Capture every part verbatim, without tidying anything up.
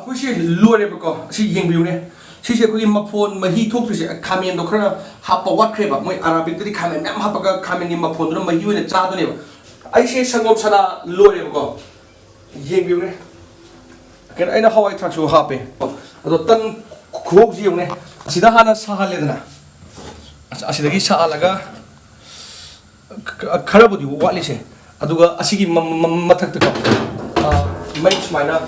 ꯑꯩꯈꯣꯏꯁꯦ ꯂꯣꯏꯔꯦꯕꯀꯣ꯫ ꯑꯁꯤ ꯌꯦꯡꯕꯤꯌꯨꯅꯦ꯫ ꯁꯤꯁꯦ ꯑꯩꯈꯣꯏꯒꯤ ꯃꯐꯣꯟ ꯃꯍꯤ ꯊꯣꯛꯇ꯭ꯔꯤꯁꯦ, ꯈꯥꯃꯦꯟꯗꯣ ꯈꯔ ꯍꯥꯞꯄ ꯋꯥꯠꯈ꯭ꯔꯦꯕ꯫ ꯃꯣꯏ ꯑꯔꯥꯕꯤꯛꯇꯗꯤ ꯈꯥꯃꯦꯟ ꯃꯌꯥꯝ ꯍꯥꯞꯄꯒ ꯈꯥꯃꯦꯟꯒꯤ ꯃꯐꯣꯟꯗꯨꯅ ꯃꯍꯤ ꯑꯣꯏꯅ ꯆꯥꯗꯣꯏꯅꯦꯕ꯫ ꯑꯩꯁꯦ ꯁꯪꯒꯣꯝ ꯁꯅꯥ ꯂꯣꯏꯔꯦꯕꯀꯣ꯫ ꯌꯦꯡꯕꯤꯌꯨꯅꯦ꯫ ꯀꯩꯅꯣ, ꯑꯩꯅ ꯍꯋꯥꯏ ꯊ꯭ꯔꯥꯛꯁꯨ ꯍꯥꯞꯄꯦ꯫ ꯑꯗꯣ ꯇꯟ ꯈꯨꯍꯧꯁꯤ ꯌꯦꯡꯉꯨꯅꯦ꯫ ꯑꯁꯤꯗ ꯍꯥꯟꯅ ꯁꯥꯍꯜꯂꯦꯗꯅ꯫ ꯑꯁ-, ꯑꯁꯤꯗꯒꯤ ꯁꯥꯍꯜꯂꯒ ꯈ-, ꯈꯔꯕꯨꯗꯤ ꯋꯥꯠꯂꯤꯁꯦ꯫ ꯑꯗꯨꯒ ꯑꯁꯤꯒꯤ ꯃ-, ꯃ-, ꯃꯊꯛꯇꯀꯣ, ꯑ, ꯃꯩ ꯁꯨꯃꯥꯏꯅ,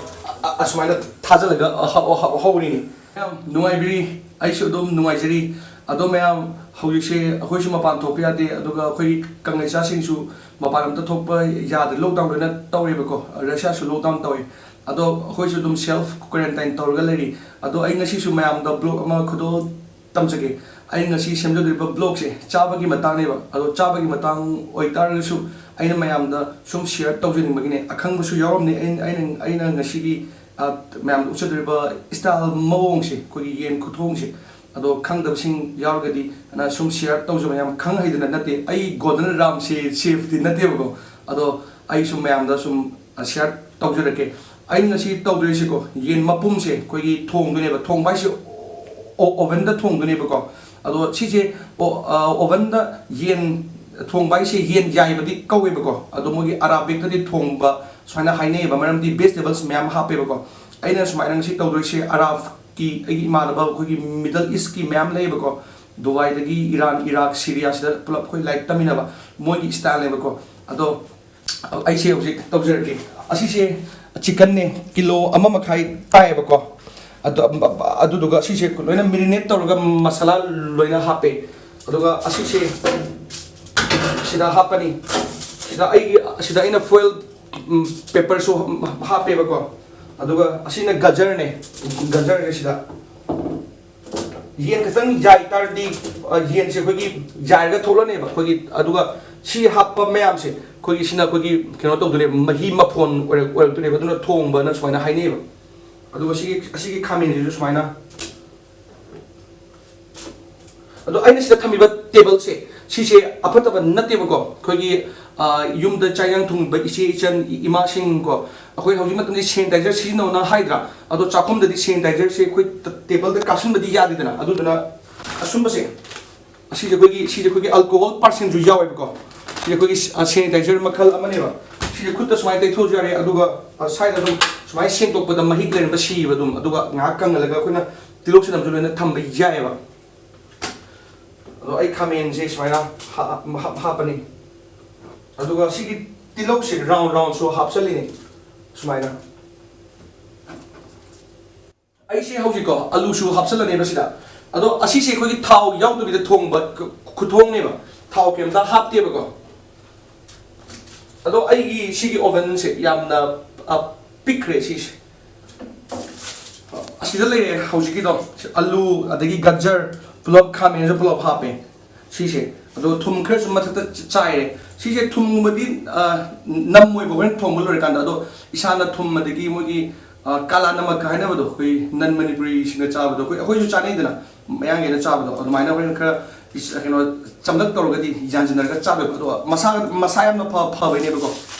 ꯑ-, ꯑꯁꯨꯃꯥꯏꯅ ꯊꯥꯖꯤꯜꯂꯒ ꯍ-, ꯍ-, ꯍꯧꯔꯤꯅꯤ꯫ ꯃꯌꯥꯝ ꯅꯨꯡꯉꯥꯏꯕꯤꯔꯤ? ꯑꯩꯁꯨ ꯑꯗꯨꯝ ꯅꯨꯡꯉꯥꯏꯖꯔꯤ꯫ ꯑꯗꯣ ꯃꯌꯥꯝ, ꯍꯧꯖꯤꯛꯁꯦ ꯑꯩꯈꯣꯏꯁꯨ ꯃꯄꯥꯟ ꯊꯣꯛꯄ ꯌꯥꯗꯦ, ꯑꯗꯨꯒ ꯑꯩꯈꯣꯏꯒꯤ ꯀꯪꯂꯩꯆꯥꯁꯤꯡꯁꯨ ꯃꯄꯥꯟ ꯑꯝꯇ ꯊꯣꯛꯄ ꯌꯥꯗ꯭ꯔꯦ, ꯂꯣꯛꯗꯥꯎꯟ ꯂꯣꯏꯅ ꯇꯧꯔꯦꯕꯀꯣ꯫ ꯔꯁꯤꯌꯥꯁꯨ ꯂꯣꯛꯗꯥꯎꯟ ꯇꯧꯋꯦ꯫ ꯑꯗꯣ ꯑꯩꯈꯣꯏꯁꯨ ꯑꯗꯨꯝ ꯁꯦꯜꯐ ꯀ꯭ꯋꯥꯔꯦꯟꯇꯥꯏꯟ ꯇꯧꯔꯒ ꯂꯩꯔꯤ꯫ ꯑꯗꯣ ꯑꯩ ꯉꯁꯤꯁꯨ ꯃꯌꯥꯝꯗ ꯕ꯭ꯂꯣꯛ ꯑꯃ ꯈꯨꯗꯣꯜ ꯇꯝꯖꯒꯦ꯫ ꯑꯩꯅ ꯉꯁꯤ ꯁꯦꯝꯖꯗꯣꯔꯤꯕ ꯕ꯭ꯂꯣꯛꯁꯦ ꯆꯥꯕꯒꯤ ꯃꯇꯥꯡꯅꯦꯕ꯫ ꯑꯗꯣ ꯆꯥꯕꯒꯤ ꯃꯇꯥꯡ ꯑꯣꯏꯇꯥꯔꯒꯁꯨ ꯑꯩꯅ ꯃꯌꯥꯝꯗ ꯁꯨꯝ ꯁꯤꯌꯔ ꯇꯧꯖꯅꯤꯡꯕꯒꯤꯅꯦ꯫ ꯑꯈꯪꯕꯁꯨ ꯌꯥꯎꯔꯝꯅꯤ꯫ ꯑꯩꯅ, ꯑꯩꯅ, ꯑꯩꯅ ꯉꯁꯤꯒꯤ, ꯑ, ꯃꯌꯥꯝꯗ ꯎꯠꯆꯗꯣꯔꯤꯕ ꯏꯁꯇꯥꯏꯜ ꯃꯑꯣꯡꯁꯦ, ꯑꯩꯈꯣꯏꯒꯤ ꯌꯦꯟ ꯈꯨꯊꯣꯡꯁꯦ꯫ ꯑꯗꯣ ꯈꯪꯗꯕꯁꯤꯡ ꯌꯥꯎꯔꯒꯗꯤ ꯑꯩꯅ ꯁꯨꯝ ꯁꯤꯌꯔ ꯇꯧꯖꯕ, ꯌꯥꯝ ꯈꯪ ꯍꯩꯗꯅ ꯅꯠꯇꯦ꯫ ꯑꯩ ꯒꯣꯔꯗꯟ ꯔꯥꯝꯁꯦ ꯁꯦꯐꯇꯤ ꯅꯠꯇꯦꯕꯀꯣ꯫ ꯑꯗꯣ ꯑꯩ ꯁꯨꯝ ꯃꯌꯥꯝꯗ ꯁꯨꯝ ꯁꯤꯌꯔ ꯇꯧꯖꯔꯛꯀꯦ꯫ ꯑꯩꯅ ꯉꯁꯤ ꯇꯧꯗꯣꯏꯁꯤꯀꯣ, ꯌꯦꯟ ꯃꯄꯨꯝꯁꯦ ꯑꯩꯈꯣꯏꯒꯤ ꯊꯣꯡꯗꯣꯏꯅꯦꯕ꯫ ꯊꯣꯡꯕ ꯍꯥꯏꯁꯦ ꯑꯣ-, ꯑꯣꯚꯟꯗ ꯊꯣꯡꯗꯣꯏꯅꯦꯕꯀꯣ꯫ ꯑꯗꯣ ꯁꯤꯁꯦ ꯑꯣ-, ꯑ, ꯑꯣꯚꯟꯗ ꯌꯦꯟ ꯊꯣꯡꯕ ꯍꯥꯏꯁꯦ ꯌꯦꯟ ꯌꯥꯏꯕꯗꯤ ꯀꯧꯋꯦꯕꯀꯣ꯫ ꯑꯗꯣ ꯃꯣꯏꯒꯤ ꯑꯔꯥꯕꯤꯛꯇꯗꯤ ꯊꯣꯡꯕ ꯁꯨꯃꯥꯏꯅ ꯍꯥꯏꯅꯩꯌꯦꯕ, ꯃꯔꯝꯗꯤ ꯚꯦꯖꯤꯇꯦꯕꯜꯁ ꯃꯌꯥꯝ ꯍꯥꯞꯄꯦꯕꯀꯣ꯫ ꯑꯩꯅ ꯁꯨꯃꯥꯏꯅ ꯉꯁꯤ ꯇꯧꯗꯣꯏꯁꯦ, ꯑꯔꯥꯕꯀꯤ ꯑꯩꯒꯤ ꯏꯃꯥꯟꯅꯕ ꯑꯩꯈꯣꯏꯒꯤ ꯃꯤꯗꯜ ꯏꯁꯀꯤ ꯃꯌꯥꯝ ꯂꯩꯌꯦꯕꯀꯣ, ꯗꯨꯕꯥꯏꯗꯒꯤ, ꯏꯔꯥꯟ, ꯏꯔꯥꯛ, ꯁꯤꯔꯤꯌꯥꯁꯤꯗ ꯄꯨꯂꯞ ꯑꯩꯈꯣꯏ ꯂꯥꯏꯔꯤꯛ ꯇꯝꯃꯤꯟꯅꯕ, ꯃꯣꯏꯒꯤ ꯏꯁꯇꯥꯏꯜꯅꯦꯕꯀꯣ꯫ ꯑꯗꯣ ꯑꯩꯁꯦ ꯍꯧꯖꯤꯛ ꯇꯧꯖꯔꯛꯀꯦ꯫ ꯑꯁꯤꯁꯦ ꯆꯤꯛꯀꯟꯅꯦ, ꯀꯤꯂꯣ ꯑꯃ ꯃꯈꯥꯏ ꯇꯥꯏꯌꯦꯕꯀꯣ꯫ ꯑꯗꯨ, ꯑꯗꯨꯗꯨꯒ ꯁꯤꯁꯦ ꯂꯣꯏꯅ ꯃꯦꯔꯤꯅꯦꯠ ꯇꯧꯔꯒ ꯃꯁꯥꯂꯥ ꯂꯣꯏꯅ ꯍꯥꯞꯄꯦ꯫ ꯑꯗꯨꯒ ꯑꯁꯤꯁꯦ ꯁꯤꯗ ꯍꯥꯞꯄꯅꯤ꯫ ꯁꯤꯗ ꯑꯩꯒꯤ, ꯁꯤꯗ ꯑꯩꯅ ꯐꯣꯏꯜ ꯄꯦꯄꯔꯁꯨ ꯍꯥꯞꯄꯦꯕꯀꯣ꯫ ꯑꯗꯨꯒ ꯑꯁꯤꯅ ꯒꯖꯔꯅꯦ, ꯒꯖꯔꯅꯦ ꯁꯤꯗ꯫ ꯌꯦꯟ ꯈꯛꯇꯪ ꯌꯥꯏ ꯇꯥꯔꯗꯤ, ꯑ, ꯌꯦꯟꯁꯦ ꯑꯩꯈꯣꯏꯒꯤ ꯌꯥꯏꯔꯒ ꯊꯣꯛꯂꯛꯅꯦꯕ ꯑꯩꯈꯣꯏꯒꯤ꯫ ꯑꯗꯨꯒ ꯁꯤ ꯍꯥꯞꯄ ꯃꯌꯥꯝꯁꯦ ꯑꯩꯈꯣꯏꯒꯤ, ꯁꯤꯅ ꯑꯩꯈꯣꯏꯒꯤ ꯀꯩꯅꯣ ꯇꯧꯗꯣꯏꯅꯦꯕ, ꯃꯍꯤ ꯃꯐꯣꯟ ꯑꯣꯏꯔꯛ-, ꯑꯣꯏꯔꯛꯇꯣꯏꯅꯦꯕ꯫ ꯑꯗꯨꯅ ꯊꯣꯡꯕꯅ ꯁꯨꯃꯥꯏꯅ ꯍꯥꯏꯅꯩꯌꯦꯕ꯫ ꯑꯗꯨꯒ ꯁꯤꯒꯤ, ꯑꯁꯤꯒꯤ ꯈꯥꯃꯦꯟꯁꯤꯁꯨ ꯁꯨꯃꯥꯏꯅ, ꯑꯗꯣ ꯑꯩꯅ ꯁꯤꯗ ꯊꯝꯃꯤꯕ ꯇꯦꯕꯜꯁꯦ, ꯁꯤꯁꯦ ꯑꯐꯠꯇꯕ ꯅꯠꯇꯦꯕꯀꯣ꯫ ꯑꯩꯈꯣꯏꯒꯤ, ꯑ, ꯌꯨꯝꯗ ꯆꯥꯛ ꯏꯟꯖꯥꯡ ꯊꯣꯡꯕ ꯏꯆꯦ ꯏꯆꯟ ꯏ-, ꯏꯃꯥꯁꯤꯡ ꯀꯣ, ꯑꯩꯈꯣꯏ ꯍꯧꯖꯤꯛ ꯃꯇꯝꯗꯤ sanitizer ꯁꯤꯖꯤꯟꯅꯧꯅ ꯍꯥꯏꯗ꯭ꯔꯥ? ꯑꯗꯣ ꯆꯥꯛꯈꯨꯝꯗꯗꯤ sanitizer ꯁꯦ ꯑꯩꯈꯣꯏ ꯇ-, table ꯗ ꯀꯥꯞꯁꯤꯟꯕꯗꯤ ꯌꯥꯗꯦꯗꯅ꯫ ꯑꯗꯨꯗꯨꯅ ꯑꯁꯨꯝꯕꯁꯦ, ꯑꯁꯤꯁꯦ ꯑꯩꯈꯣꯏꯒꯤ, ꯁꯤꯁꯦ ꯑꯩꯈꯣꯏꯒꯤ alcohol percent ꯁꯨ ꯌꯥꯎꯋꯦꯕꯀꯣ꯫ ꯁꯤꯁꯦ ꯑꯩꯈꯣꯏꯒꯤ ꯁ-, ꯑ, sanitizer ꯃꯈꯜ ꯑꯃꯅꯦꯕ꯫ ꯁꯤꯁꯦ ꯈꯨꯠꯇ ꯁꯨꯃꯥꯏꯅ ꯇꯩꯊꯣꯛꯑꯁꯨ ꯌꯥꯔꯦ, ꯑꯗꯨꯒ, ꯑ, side ꯑꯗꯨꯝ ꯁꯨꯃꯥꯏꯅ ꯁꯦꯡꯗꯣꯛꯄꯗ ꯃꯍꯤꯛ ꯂꯩꯔꯝꯕ ꯁꯤꯕ ꯑꯗꯨꯝ, ꯑꯗꯨꯒ ꯉꯥꯏꯍꯥꯛ ꯀꯪꯍꯜꯂꯒ ꯑꯩꯈꯣꯏꯅ ꯇꯤꯜꯍꯧ ꯆꯅꯝꯁꯨ ꯂꯣꯏꯅ ꯊꯝꯕ ꯌꯥꯏꯑꯕ꯫ ꯑꯗꯣ ꯑꯩ ꯈꯥꯃꯦꯟꯁꯦ ꯁꯨꯃꯥꯏꯅ ꯍꯥ-, ꯍꯥꯞ-, ꯍꯥꯞꯄꯅꯤ꯫ ꯑꯗꯨꯒ ꯁꯤꯒꯤ ꯇꯤꯜꯍꯧꯁꯦ round round ꯁꯨ ꯍꯥꯞꯆꯜꯂꯤꯅꯦ ꯁꯨꯃꯥꯏꯅ꯫ ꯑꯩꯁꯦ ꯍꯧꯖꯤꯛꯀꯣ ꯑꯂꯨꯁꯨ ꯍꯥꯞꯆꯜꯂꯅꯦꯕ ꯁꯤꯗ꯫ ꯑꯗꯣ ꯑꯁꯤꯁꯦ ꯑꯩꯈꯣꯏꯒꯤ ꯊꯥꯎ ꯌꯥꯎꯗꯕꯤꯗ ꯊꯣꯡꯕ ꯈꯨ-, ꯈꯨꯊꯣꯡꯅꯦꯕ꯫ ꯊꯥꯎ ꯀꯩꯝꯇ ꯍꯥꯞꯇꯦꯕꯀꯣ꯫ ꯑꯗꯣ ꯑꯩꯒꯤ ꯁꯤꯒꯤ oven ꯁꯦ ꯌꯥꯝꯅ, ꯑ, ꯄꯤꯛꯈ꯭ꯔꯦ ꯁꯤꯁꯦ꯫ ꯑꯁꯤꯗ ꯂꯩꯔꯦ ꯍꯧꯖꯤꯛꯀꯤꯗꯣ, ꯑꯂꯨ, ꯑꯗꯒꯤ ꯒꯖꯔ, ꯄꯨꯂꯞ ꯈꯥꯃꯦꯟꯁꯨ ꯄꯨꯂꯞ ꯍꯥꯞꯄꯦ ꯁꯤꯁꯦ꯫ ꯑꯗꯣ ꯊꯨꯝ ꯈꯔꯁꯨ ꯃꯊꯛꯇ ꯆ-, ꯆꯥꯏꯔꯦ꯫ ꯁꯤꯁꯦ ꯊꯨꯝꯒꯨꯝꯕꯗꯤ, ꯑ, ꯅꯝꯃꯣꯏꯕ ꯍꯣꯔꯦꯟ ꯊꯣꯡꯕ ꯂꯣꯏꯔꯀꯥꯟꯗ꯫ ꯑꯗꯣ ꯏꯁꯥꯅ ꯊꯨꯝ, ꯑꯗꯒꯤ ꯃꯣꯏꯒꯤ, ꯑ, ꯀꯥꯂꯥ ꯅꯃꯛꯀ ꯍꯥꯏꯅꯕꯗꯣ, ꯑꯩꯈꯣꯏ non Manipuri ꯁꯤꯡꯅ ꯆꯥꯕꯗꯣ, ꯑꯩꯈꯣꯏ, ꯑꯩꯈꯣꯏꯁꯨ ꯆꯥꯅꯩꯗꯅ, ꯃꯌꯥꯡꯒꯩꯅ ꯆꯥꯕꯗꯣ, ꯑꯗꯨꯃꯥꯏꯅ ꯍꯣꯔꯦꯟ ꯈꯔ ꯏꯁ-, ꯀꯩꯅꯣ, ꯆꯝꯂꯞ ꯇꯧꯔꯒꯗꯤ ꯌꯥꯟꯁꯤꯟꯅꯔꯒ ꯆꯥꯗꯣꯏꯕ꯫ ꯑꯗꯣ ꯃꯁꯥ, ꯃꯁꯥ ꯌꯥꯝꯅ ꯐ-, ꯐꯕꯩꯅꯦꯕꯀꯣ꯫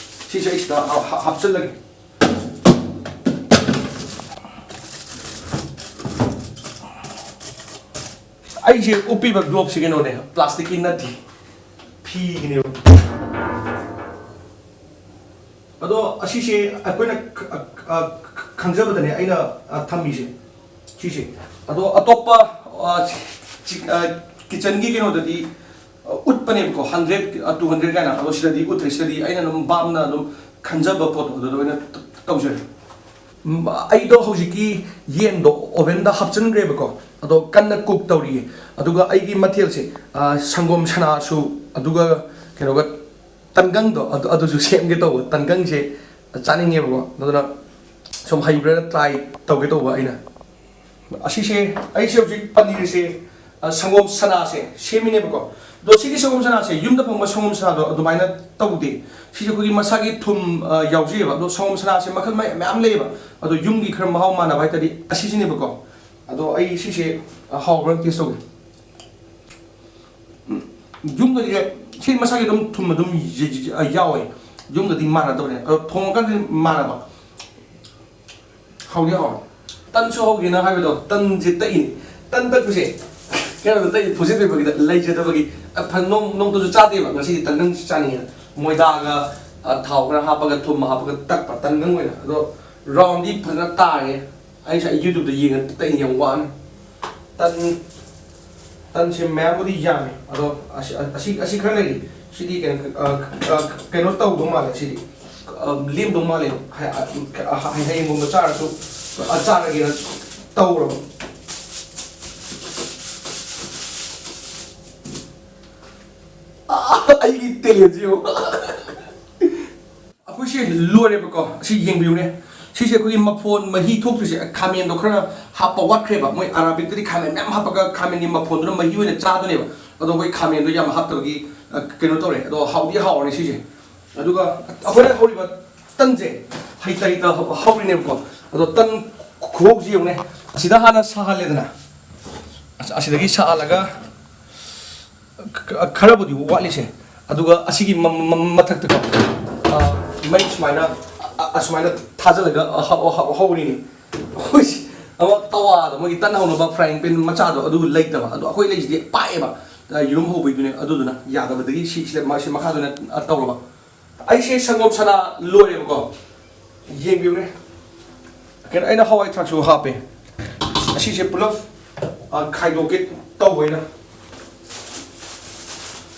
ꯁꯤꯁꯦ ꯑꯩ ꯁꯤꯗ ꯍꯥ-, ꯍꯥ-, ꯍꯥꯞꯆꯤꯜꯂꯒꯦ꯫ ꯑꯩꯁꯦ ꯎꯞꯄꯤꯕ gloves ꯁꯦ ꯀꯩꯅꯣꯅꯦ, plastic ꯀꯤ ꯅꯠꯇꯦ, ꯐꯤꯒꯤꯅꯦꯕ꯫ ꯑꯗꯣ ꯑꯁꯤꯁꯦ ꯑꯩꯈꯣꯏꯅ ꯈ-, ꯑ, ꯑ, ꯈꯪꯖꯕꯗꯅꯦ ꯑꯩꯅ, ꯑ, ꯊꯝꯃꯤꯁꯦ ꯁꯤꯁꯦ꯫ ꯑꯗꯣ ꯑꯇꯣꯞꯄ, ꯑ, ꯆꯤ-, ꯑ, kitchen ꯒꯤ ꯀꯩꯅꯣꯗꯗꯤ, ꯑ, ꯎꯠꯄꯅꯦꯕꯀꯣ, hundred, ꯑ, two hundred ꯀꯥꯏꯅ꯫ ꯑꯗꯣ ꯁꯤꯗꯗꯤ ꯎꯠꯇ꯭ꯔꯦ, ꯁꯤꯗꯗꯤ ꯑꯩꯅ ꯑꯗꯨꯝ ꯚꯥꯞꯅ ꯑꯗꯨꯝ ꯈꯟꯖꯕ ꯄꯣꯠꯇꯣ ꯑꯗꯨꯗ ꯑꯣꯏꯅ ꯇ-, ꯇꯧꯖꯔꯦ꯫ ꯎꯝ, ꯑꯩꯗꯣ ꯍꯧꯖꯤꯛꯀꯤ ꯌꯦꯟꯗꯣ oven ꯗ ꯍꯥꯞꯆꯤꯟꯈ꯭ꯔꯦꯕꯀꯣ, ꯑꯗꯣ ꯀꯟꯅ cook ꯇꯧꯔꯤꯌꯦ꯫ ꯑꯗꯨꯒ ꯑꯩꯒꯤ ꯃꯊꯦꯜꯁꯦ, ꯑ, ꯁꯪꯒꯣꯝ ꯁꯅꯥꯁꯨ, ꯑꯗꯨꯒ ꯀꯩꯅꯣꯒ, ꯇꯟꯒꯪꯗꯣ ꯑꯗꯨ, ꯑꯗꯨꯁꯨ ꯁꯦꯝꯒꯦ ꯇꯧꯕ꯫ ꯇꯟꯒꯪꯁꯦ ꯆꯥꯅꯤꯡꯉꯦꯕꯀꯣ, ꯑꯗꯨꯅ ꯁꯨꯝ ꯍꯩꯕ꯭ꯔꯥꯅ try ꯇꯧꯒꯦ ꯇꯧꯕ ꯑꯩꯅ꯫ ꯑꯁꯤꯁꯦ, ꯑꯩꯁꯦ ꯍꯧꯖꯤꯛ ꯄꯅꯤꯔꯁꯦ, ꯑ, ꯁꯪꯒꯣꯝ ꯁꯅꯥꯁꯦ ꯁꯦꯝꯃꯤꯅꯦꯕꯀꯣ꯫ ꯑꯗꯣ ꯁꯤꯒꯤ ꯁꯪꯒꯣꯝ ꯁꯅꯥꯁꯦ ꯌꯨꯝꯗ ꯐꯪꯕ ꯁꯪꯒꯣꯝ ꯁꯅꯥꯗꯣ ꯑꯗꯨꯃꯥꯏꯅ ꯇꯧꯗꯦ꯫ ꯁꯤꯁꯦ ꯑꯩꯈꯣꯏꯒꯤ ꯃꯁꯥꯒꯤ ꯊꯨꯝ, ꯑ, ꯌꯥꯎꯖꯩꯑꯕ꯫ ꯑꯗꯣ ꯁꯪꯒꯣꯝ ꯁꯅꯥꯁꯦ ꯃꯈꯜ ꯃꯌꯥꯝ, ꯃꯌꯥꯝ ꯂꯩꯌꯦꯕ꯫ ꯑꯗꯣ ꯌꯨꯝꯒꯤ ꯈꯔ ꯃꯍꯥꯎ ꯃꯥꯟꯅꯕ ꯍꯥꯏꯇꯥꯔꯗꯤ ꯑꯁꯤꯁꯤꯅꯦꯕꯀꯣ꯫ ꯑꯗꯣ ꯑꯩ ꯁꯤꯁꯦ, ꯑ, ꯍꯥꯎꯕ꯭ꯔꯥ taste ꯇꯧꯒꯦ꯫ ꯎꯝ, ꯌꯨꯝꯗꯗꯤ ꯁꯤ ꯃꯁꯥꯒꯤ ꯑꯗꯨꯝ ꯊꯨꯝ ꯑꯗꯨꯝ ꯌ-, ꯌ-, ꯌ-, ꯌꯥꯎꯋꯦ꯫ ꯌꯨꯝꯗꯗꯤ ꯃꯥꯟꯅꯗꯕꯅꯦ, ꯑꯗꯣ ꯊꯣꯡꯉꯀꯥꯟꯗꯗꯤ ꯃꯥꯟꯅꯕ꯫ ꯍꯥꯎꯗꯤ ꯍꯥꯎꯋꯦ꯫ ꯇꯟꯁꯨ ꯍꯧꯒꯦꯅ ꯍꯥꯏꯕꯗꯣ, ꯇꯟꯁꯦ ꯇꯛꯏꯅꯦ꯫ ꯇꯟ ꯇꯛꯄꯁꯦ ꯀꯩꯅꯣꯗ ꯇꯛꯏ, ꯐꯨꯖꯤꯟꯕꯤꯕꯒꯤꯗ ꯂꯩꯖꯗꯕꯒꯤ꯫ ꯑ, ꯐ-, ꯅꯣꯡ-, ꯅꯣꯡꯇꯁꯨ ꯆꯥꯗꯦꯕ꯫ ꯉꯁꯤꯗꯤ ꯇꯟꯒꯪ ꯆꯥꯅꯤꯡꯉꯦꯅ ꯃꯣꯏꯗꯥꯒ, ꯑ, ꯊꯥꯎ ꯈꯔ ꯍꯥꯞꯄꯒ, ꯊꯨꯝ ꯍꯥꯞꯄꯒ ꯇꯛꯄ ꯇꯟꯒꯪ ꯑꯣꯏꯅ꯫ ꯑꯗꯣ ꯔꯥꯎꯟꯗꯤ ꯐꯖꯅ ꯇꯥꯔꯦ꯫ ꯑꯩ ꯉꯁꯥꯏ YouTube-ꯇ ꯌꯦꯡꯉ ꯇꯛꯏꯅꯦ, ꯌꯥꯝ ꯋꯥꯅ꯫ ꯇꯟ, ꯇꯟꯁꯦ ꯃꯌꯥꯝꯕꯨꯗꯤ ꯌꯥꯝꯃꯦ, ꯑꯗꯣ ꯑꯁꯤ, ꯑꯁꯤ, ꯑꯁꯤ ꯈꯔ ꯂꯩꯔꯤ꯫ ꯁꯤꯗꯤ ꯀꯩꯅꯣ, ꯑ, ꯑ, ꯀꯩꯅꯣ ꯇꯧꯗꯧ ꯃꯥꯜꯂꯦ ꯁꯤꯗꯤ꯫ ꯑ, ꯂꯦꯝꯗꯧ ꯃꯥꯜꯂꯦ꯫ ꯍ-, ꯑ, ꯍ-, ꯍꯌꯦꯡꯒꯨꯝꯕ ꯆꯥꯔꯁꯨ, ꯑ, ꯆꯥꯔꯒꯦꯅ ꯇꯧꯔꯕ꯫ ꯑ, ꯑꯩꯒꯤ talent-ꯁꯤ ꯌꯦꯡꯉꯨ꯫ ꯑꯩꯈꯣꯏꯁꯦ ꯂꯣꯏꯔꯦꯕꯀꯣ꯫ ꯑꯁꯤ ꯌꯦꯡꯕꯤꯌꯨꯅꯦ꯫ ꯁꯤꯁꯦ ꯑꯩꯈꯣꯏꯒꯤ ꯃꯐꯣꯟ ꯃꯍꯤ ꯊꯣꯛꯇ꯭ꯔꯤꯁꯦ, ꯈꯥꯃꯦꯟꯗꯣ ꯈꯔ ꯍꯥꯞꯄ ꯋꯥꯠꯈ꯭ꯔꯦꯕ꯫ ꯃꯣꯏ ꯑꯔꯥꯕꯤꯛꯇꯗꯤ ꯈꯥꯃꯦꯟ ꯃꯌꯥꯝ ꯍꯥꯞꯄꯒ ꯈꯥꯃꯦꯟꯒꯤ ꯃꯐꯣꯟꯗꯨꯅ ꯃꯍꯤ ꯑꯣꯏꯅ ꯆꯥꯗꯣꯏꯅꯦꯕ꯫ ꯑꯗꯣ ꯑꯩꯈꯣꯏ ꯈꯥꯃꯦꯟꯗꯣ ꯌꯥꯝ ꯍꯥꯞꯇꯕꯒꯤ, ꯑ, ꯀꯩꯅꯣ ꯇꯧꯔꯦ꯫ ꯑꯗꯣ ꯍꯥꯎꯗꯤ ꯍꯥꯎꯔꯅꯤ ꯁꯤꯁꯦ꯫ ꯑꯗꯨꯒ ꯑꯩꯈꯣꯏꯅ ꯍꯧꯔꯤꯕ ꯇꯟꯁꯦ ꯍꯩꯇ ꯍꯩꯇ ꯍꯧꯔꯤꯅꯦꯕꯀꯣ꯫ ꯑꯗꯣ ꯇꯟ ꯈꯨꯍꯧꯁꯤ ꯌꯦꯡꯉꯨꯅꯦ꯫ ꯑꯁꯤꯗ ꯍꯥꯟꯅ ꯁꯥꯍꯜꯂꯦꯗꯅ꯫ ꯑꯁ-, ꯑꯁꯤꯗꯒꯤ ꯁꯥꯍꯜꯂꯒ ꯈ-, ꯈꯔꯕꯨꯗꯤ ꯋꯥꯠꯂꯤꯁꯦ꯫ ꯑꯗꯨꯒ ꯑꯁꯤꯒꯤ ꯃ-, ꯃ-, ꯃꯊꯛꯇꯀꯣ, ꯑ, ꯃꯩ ꯁꯨꯃꯥꯏꯅ, ꯑ, ꯑꯁꯨꯃꯥꯏꯅ ꯊꯥꯖꯤꯜꯂꯒ, ꯑ, ꯍ-, ꯍ-, ꯍꯧꯔꯤꯅꯤ꯫ ꯑꯩꯈꯣꯏꯁꯤ ꯑꯃ ꯇꯋꯥꯗ ꯃꯣꯏꯒꯤ ꯇꯟ ꯍꯧꯅꯕ frying pan ꯃꯆꯥꯗꯣ ꯑꯗꯨ ꯂꯩꯇꯕ꯫ ꯑꯗꯣ ꯑꯩꯈꯣꯏ ꯂꯩꯁꯤꯗꯤ ꯄꯥꯛꯑꯦꯕ, ꯑ, ꯌꯦꯔꯨꯝ ꯍꯧꯕꯩꯗꯨꯅꯦ꯫ ꯑꯗꯨꯗꯨꯅ ꯌꯥꯗꯕꯗꯒꯤ ꯁꯤ, ꯁꯤꯗ ꯃ-, ꯁꯤ ꯃꯈꯥꯗꯨꯅ, ꯑ, ꯇꯧꯔꯕ꯫ ꯑꯩꯁꯦ ꯁꯪꯒꯣꯝ ꯁꯅꯥ ꯂꯣꯏꯔꯦꯕꯀꯣ꯫ ꯌꯦꯡꯕꯤꯌꯨꯅꯦ꯫ ꯀꯩꯅꯣ, ꯑꯩꯅ ꯍꯋꯥꯏ ꯊ꯭ꯔꯥꯛꯁꯨ ꯍꯥꯞꯄꯦ꯫ ꯑꯁꯤꯁꯦ ꯄꯨꯂꯞ, ꯑ, ꯈꯥꯏꯗꯣꯛꯀꯦ ꯇꯧꯕ ꯑꯩꯅ꯫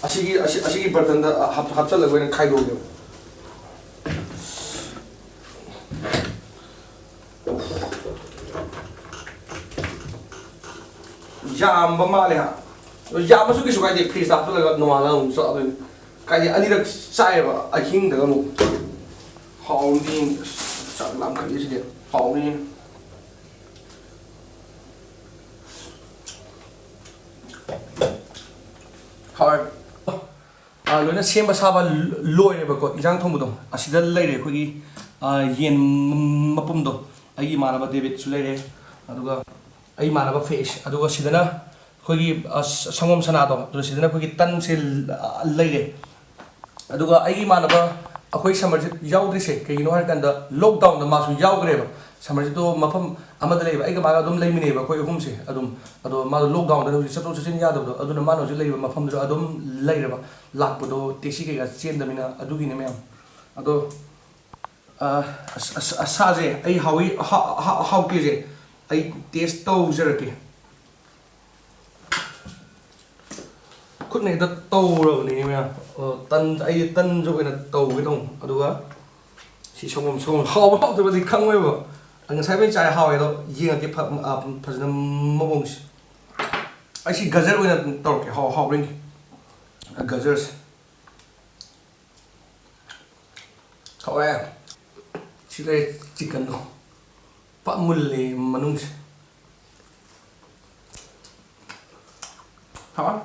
ꯑꯁꯤꯒꯤ, ꯑꯁꯤ, ꯑꯁꯤꯒꯤ ꯕꯔꯇꯟꯗ, ꯑ, ꯍꯥꯞ-, ꯍꯥꯞꯆꯜꯂꯒ ꯑꯣꯏꯅ ꯈꯥꯏꯗꯣꯛꯑꯒꯦꯕ꯫ ꯌꯥꯝꯕ ꯃꯥꯜꯂꯦ ꯍꯥ? ꯑꯗꯣ ꯌꯥꯝꯕꯁꯨ ꯀꯩꯁꯨ ꯀꯥꯏꯗꯦ, fridge-ꯇ ꯍꯥꯞꯆꯜꯂꯒ ꯅꯣꯡꯉꯥꯜꯂꯒ ꯑꯃꯨꯛ ꯆꯥꯗꯣꯏꯅꯤ꯫ ꯀꯥꯏꯗꯤ ꯑꯅꯤꯔꯛ ꯆꯥꯏꯑꯦꯕ ꯑꯍꯤꯡꯗꯒ ꯑꯃꯨꯛ꯫ ꯍꯥꯎꯅꯤ꯫ ꯑꯁ, ꯆꯥꯛ ꯂꯥꯝꯈꯠꯂꯤꯁꯤꯗꯤ꯫ ꯍꯥꯎꯅꯤ꯫ ꯍꯥꯎꯔꯦ꯫ ꯑ, ꯂꯣꯏꯅ ꯁꯦꯝꯕ ꯁꯥꯕ ꯂꯣꯏꯔꯦꯕꯀꯣ, ꯏꯟꯖꯥꯡ ꯊꯣꯡꯕꯗꯣ꯫ ꯑꯁꯤꯗ ꯂꯩꯔꯦ ꯑꯩꯈꯣꯏꯒꯤ, ꯑ, ꯌꯦꯟ ꯃꯄꯨꯝꯗꯣ꯫ ꯑꯩꯒꯤ ꯏꯃꯥꯟꯅꯕ ꯗꯦꯕꯤꯠꯁꯨ ꯂꯩꯔꯦ, ꯑꯗꯨꯒ ꯑꯩ ꯏꯃꯥꯟꯅꯕ ꯐꯦꯁ, ꯑꯗꯨꯒ ꯁꯤꯗꯅ ꯑꯩꯈꯣꯏꯒꯤ, ꯑ, ꯁ-, ꯁꯪꯒꯣꯝ ꯁꯅꯥꯗꯣ, ꯑꯗꯨ ꯁꯤꯗꯅ ꯑꯩꯈꯣꯏꯒꯤ ꯇꯟꯁꯦ ꯂ-, ꯂꯩꯔꯦ꯫ ꯑꯗꯨꯒ ꯑꯩꯒꯤ ꯏꯃꯥꯟꯅꯕ, ꯑꯩꯈꯣꯏ ꯁꯃꯔꯖꯤꯠ ꯌꯥꯎꯗ꯭ꯔꯤꯁꯦ ꯀꯩꯒꯤꯅꯣ ꯍꯥꯏꯔꯀꯥꯟꯗ, ꯂꯣꯛꯗꯥꯎꯟꯗ ꯃꯥꯁꯨ ꯌꯥꯎꯈ꯭ꯔꯦꯕ꯫ ꯁꯃꯔꯖꯤꯠꯇꯣ ꯃꯐꯝ ꯑꯃꯗ ꯂꯩꯕ, ꯑꯩꯒ ꯃꯥꯒ ꯑꯗꯨꯝ ꯂꯩꯃꯤꯟꯅꯩꯕ ꯑꯩꯈꯣꯏ ꯑꯍꯨꯝꯁꯦ ꯑꯗꯨꯝ꯫ ꯑꯗꯣ ꯃꯥꯗꯣ ꯂꯣꯛꯗꯥꯎꯟꯗ ꯍꯧꯖꯤꯛ ꯆꯠꯊꯣꯛ ꯆꯠꯁꯤꯟ ꯌꯥꯗꯕꯗꯣ, ꯑꯗꯨꯅ ꯃꯥꯅ ꯍꯧꯖꯤꯛ ꯂꯩꯔꯤꯕ ꯃꯐꯝꯗꯨꯗ ꯑꯗꯨꯝ ꯂꯩꯔꯕ, ꯂꯥꯛꯄꯗꯣ ꯇꯦꯛꯁꯤ ꯀꯩꯀꯥ ꯆꯦꯟꯗꯕꯅꯤꯅ꯫ ꯑꯗꯨꯒꯤꯅꯦ ꯃꯌꯥꯝ꯫ ꯑꯗꯣ, ꯑ, ꯑꯁ, ꯑꯁ, ꯑꯁꯥꯁꯦ ꯑꯩ ꯍꯥꯎꯏ, ꯍꯥ-, ꯍꯥ-, ꯍꯥꯎꯇꯦꯁꯦ ꯑꯩ ꯇꯦꯁ ꯇꯧꯖꯔꯛꯀꯦ꯫ ꯈꯨꯠꯅ ꯍꯦꯛꯇ ꯇꯧꯔꯕꯅꯦ ꯃꯌꯥꯝ꯫ ꯑꯣ, ꯇꯟ, ꯑꯩ ꯇꯟꯁꯨ ꯑꯣꯏꯅ ꯇꯧꯒꯦ ꯇꯧꯕ꯫ ꯑꯗꯨꯒ ꯁꯤ ꯁꯪꯒꯣꯝ, ꯁꯪꯒꯣꯝ ꯍꯥꯎꯕ ꯍꯥꯎꯇꯕꯗꯤ ꯈꯪꯉꯣꯏꯕ꯫ ꯑ, ꯉꯁꯥꯏ ꯑꯩꯈꯣꯏ ꯆꯥꯏ ꯍꯥꯎꯋꯦ, ꯑꯗꯣ ꯌꯦꯡꯉꯛꯀꯦ ꯐ-, ꯑ, ꯐꯖꯅ ꯃꯑꯣꯡꯁꯦ꯫ ꯑꯩ ꯁꯤ ꯒꯖꯔ ꯑꯣꯏꯅ ꯇꯧꯔꯛꯀꯦ, ꯍꯥꯎ-, ꯍꯥꯎꯕ꯭ꯔ ꯌꯦꯡꯒꯦ꯫ ꯑ, ꯒꯖꯔꯁꯦ꯫ ꯍꯥꯎꯋꯦ꯫ ꯁꯤ ꯂꯩ ꯆꯤꯛꯀꯟꯗꯣ꯫ ꯄꯥꯛ ꯃꯨꯜꯂꯦ ꯃꯅꯨꯡꯁꯦ꯫ ꯍꯥꯎꯋꯦ꯫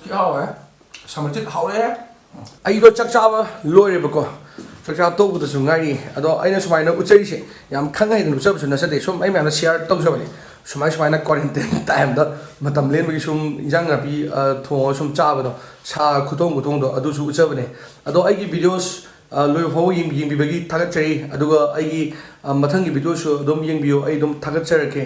ꯊꯤ ꯍꯥꯎꯋꯦ꯫ ꯁꯃꯔꯖꯤꯠ ꯍꯥꯎꯔꯦ꯫ ꯑꯩꯗꯣ ꯆꯥꯛ ꯆꯥꯕ ꯂꯣꯏꯔꯦꯕꯀꯣ꯫ ꯆꯥꯛ ꯆꯥ ꯇꯧꯕꯗꯁꯨ ꯉꯥꯏꯔꯤ꯫ ꯑꯗꯣ ꯑꯩꯅ ꯁꯨꯃꯥꯏꯅ ꯎꯠꯆꯔꯤꯁꯦ ꯌꯥꯝ ꯈꯪ ꯍꯩꯗꯅ ꯎꯠꯆꯕꯁꯨ ꯅꯠꯆꯗꯦ꯫ ꯁꯨꯝ ꯑꯩ ꯃꯌꯥꯝꯅ ꯁꯤꯌꯥꯔ ꯇꯧꯖꯕꯅꯦ꯫ ꯁꯨꯃꯥꯏ ꯁꯨꯃꯥꯏꯅ ꯀ꯭ꯋꯥꯔꯦꯟꯇꯤꯟ ꯇꯥꯏꯝꯗ ꯃꯇꯝ ꯂꯦꯟꯕꯒꯤ ꯁꯨꯝ ꯏꯟꯖꯥꯡ ꯅꯥꯄꯤ, ꯑ, ꯊꯣꯡꯉꯒ ꯁꯨꯝ ꯆꯥꯕꯗꯣ, ꯁꯥ ꯈꯨꯊꯣꯡ ꯈꯨꯊꯣꯡꯗꯣ ꯑꯗꯨꯁꯨ ꯎꯠꯆꯕꯅꯦ꯫ ꯑꯗꯣ ꯑꯩꯒꯤ ꯚꯤꯗꯤꯑꯣꯁ, ꯑ, ꯂꯣꯏꯕ ꯐꯥꯎꯕ ꯌꯦꯡ-, ꯌꯦꯡꯕꯤꯕꯒꯤ ꯊꯥꯒꯠꯆꯔꯤ꯫ ꯑꯗꯨꯒ ꯑꯩꯒꯤ, ꯑ, ꯃꯊꯪꯒꯤ ꯚꯤꯗꯤꯑꯣꯁꯨ ꯑꯗꯨꯝ ꯌꯦꯡꯕꯤꯌꯨ, ꯑꯩ ꯑꯗꯨꯝ ꯊꯥꯒꯠꯆꯔꯛꯀꯦ꯫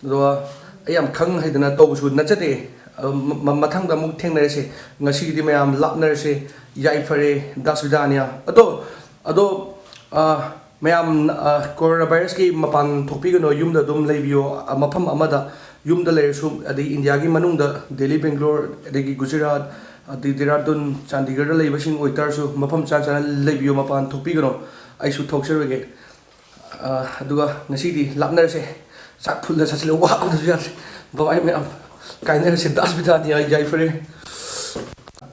ꯑꯗꯨꯒ ꯑꯩ ꯌꯥꯝ ꯈꯪ ꯍꯩꯗꯅ ꯇꯧꯕꯁꯨ ꯅꯠꯆꯗꯦ꯫ ꯑ, ꯃ-, ꯃ-, ꯃꯊꯪꯗ ꯑꯃꯨꯛ ꯊꯦꯡꯅꯔꯁꯦ꯫ ꯉꯁꯤꯒꯤꯗꯤ ꯃꯌꯥꯝ ꯂꯥꯞꯅꯔꯁꯦ꯫ ꯌꯥꯏꯐꯔꯦ, ꯗꯥꯁ ꯕꯤꯗꯥꯅꯤꯌꯥ꯫ ꯑꯗꯣ, ꯑꯗꯣ, ꯑ, ꯃꯌꯥꯝ, ꯑ, ꯀꯣꯔꯣꯅꯥ ꯚꯥꯏꯔꯁꯀꯤ ꯃꯄꯥꯟ ꯊꯣꯛꯄꯤꯒꯅꯨ, ꯌꯨꯝꯗ ꯑꯗꯨꯝ ꯂꯩꯕꯤꯌꯣ꯫ ꯑ, ꯃꯐꯝ ꯑꯃꯗ ꯌꯨꯝꯗ ꯂꯩꯔꯁꯨ, ꯑꯗꯒꯤ ꯏꯟꯗꯤꯌꯥꯒꯤ ꯃꯅꯨꯡꯗ ꯗꯦꯜꯂꯤ, ꯕꯦꯡꯒ꯭ꯂꯣꯔ, ꯑꯗꯒꯤ ꯒꯨꯖꯔꯥꯠ, ꯑꯗꯒꯤ ꯗꯦꯔꯥꯗꯨꯟ, ꯆꯥꯟꯗꯤꯒꯔꯗ ꯂꯩꯕꯁꯤꯡ ꯑꯣꯏꯇꯥꯔꯁꯨ, ꯃꯐꯝ ꯆꯥ ꯆꯥꯅ ꯂꯩꯕꯤꯌꯣ, ꯃꯄꯥꯟ ꯊꯣꯛꯄꯤꯒꯅꯨ꯫ ꯑꯩꯁꯨ ꯊꯣꯛꯆꯔꯣꯏꯒꯦ꯫ ꯑ, ꯑꯗꯨꯒ ꯉꯁꯤꯗꯤ ꯂꯥꯞꯅꯔꯁꯦ꯫ ꯆꯥꯛ ꯐꯨꯜꯗ ꯆꯥꯁꯤꯜꯂꯦ, ꯋꯥꯕꯗꯁꯨ ꯌꯥꯗ꯭ꯔꯦ꯫ ꯕꯕꯥꯏ ꯃꯌꯥꯝ, ꯀꯥꯏꯅꯔꯁꯦ, ꯗꯥꯁ ꯕꯤꯗꯥꯅꯤꯌꯥ, ꯌꯥꯏꯐꯔꯦ꯫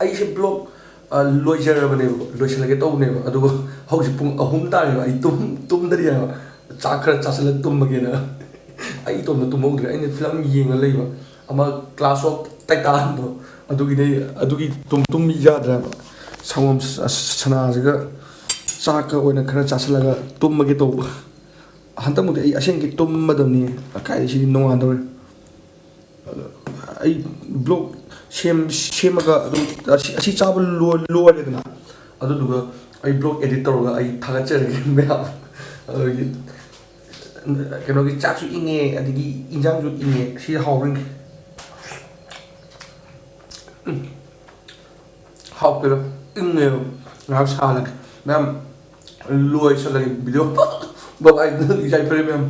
ꯑꯩꯁꯦ ꯕ꯭ꯂꯣꯛ, ꯑ, ꯂꯣꯏꯖꯔꯕꯅꯦꯕꯀꯣ, ꯂꯣꯏꯁꯤꯜꯂꯒꯦ ꯇꯧꯕꯅꯦꯕ, ꯑꯗꯨꯒ ꯍꯧꯖꯤꯛ ꯄꯨꯡ ꯑꯍꯨꯝ ꯇꯥꯔꯦꯕ, ꯑꯩ ꯇꯨꯝ-, ꯇꯨꯝꯗꯔꯤ ꯍꯥꯏꯕ꯫ ꯆꯥꯛ ꯈꯔ ꯆꯥꯁꯤꯜꯂꯒ ꯇꯨꯝꯃꯒꯦꯅ꯫ ꯑꯩ ꯏꯇꯣꯝꯇ ꯇꯨꯝꯍꯧꯗ꯭ꯔꯦ, ꯑꯩꯅ ꯐꯤꯂꯝ ꯌꯦꯡꯉ ꯂꯩꯕ, ꯑꯃ Clash of Titan ꯗꯣ, ꯑꯗꯨꯒꯤꯗꯩ, ꯑꯗꯨꯒꯤ ꯇꯨꯝ-, ꯇꯨꯝ ꯌꯥꯗ꯭ꯔꯦ ꯍꯥꯏꯕ꯫ ꯁꯪꯒꯣꯝ ꯁ-, ꯁꯅꯥꯁꯤꯒ ꯆꯥꯛꯀ ꯑꯣꯏꯅ ꯈꯔ ꯆꯥꯁꯤꯜꯂꯒ ꯇꯨꯝꯃꯒꯦ ꯇꯧꯕ꯫ ꯍꯟꯗꯛꯃꯨꯛꯇꯤ ꯑꯩ ꯑꯁꯦꯡꯒꯤ ꯇꯨꯝꯃꯗꯕꯅꯤ꯫ ꯀꯥꯏꯗꯩ ꯁꯤꯗꯤ ꯅꯣꯡꯉꯥꯟꯗꯧꯔꯦ꯫ ꯑꯗꯣ ꯑꯩ ꯕ꯭ꯂꯣꯛ ꯁꯦꯝ ꯁꯦꯝꯃꯒ ꯑꯗꯨꯝ ꯑꯁꯤ ꯑꯁꯤ ꯆꯥꯕ ꯂꯣꯏ- ꯂꯣꯏꯔꯦꯗꯅ, ꯑꯗꯨꯗꯨꯒ ꯑꯩ ꯕ꯭ꯂꯣꯛ ꯑꯦꯗꯤꯠ ꯇꯧꯔꯒ ꯑꯩ ꯊꯥꯒꯠꯆꯔꯒꯦ ꯃꯌꯥꯝ꯫ ꯑꯗꯒꯤ ꯀꯩꯅꯣꯒꯤ ꯆꯥꯛꯁꯨ ꯏꯪꯉꯦ, ꯑꯗꯒꯤ ꯏꯟꯖꯥꯡꯁꯨ ꯏꯪꯉꯦ꯫ ꯁꯤ ꯍꯥꯎꯔꯤꯡꯒꯦ꯫ ꯎꯝ꯫ ꯍꯥꯎꯇꯦꯗ꯫ ꯏꯪꯉꯦꯕ꯫ ꯉꯥꯏꯍꯥꯛ ꯁꯥꯍꯜꯂꯒꯦ꯫ ꯃꯌꯥꯝ, ꯂꯣꯏꯁꯜꯂꯒꯦ ꯚꯤꯗꯤꯑꯣ꯫ ꯕꯕꯥꯏ꯫ ꯌꯥꯏꯐꯔꯦ ꯃꯌꯥꯝ꯫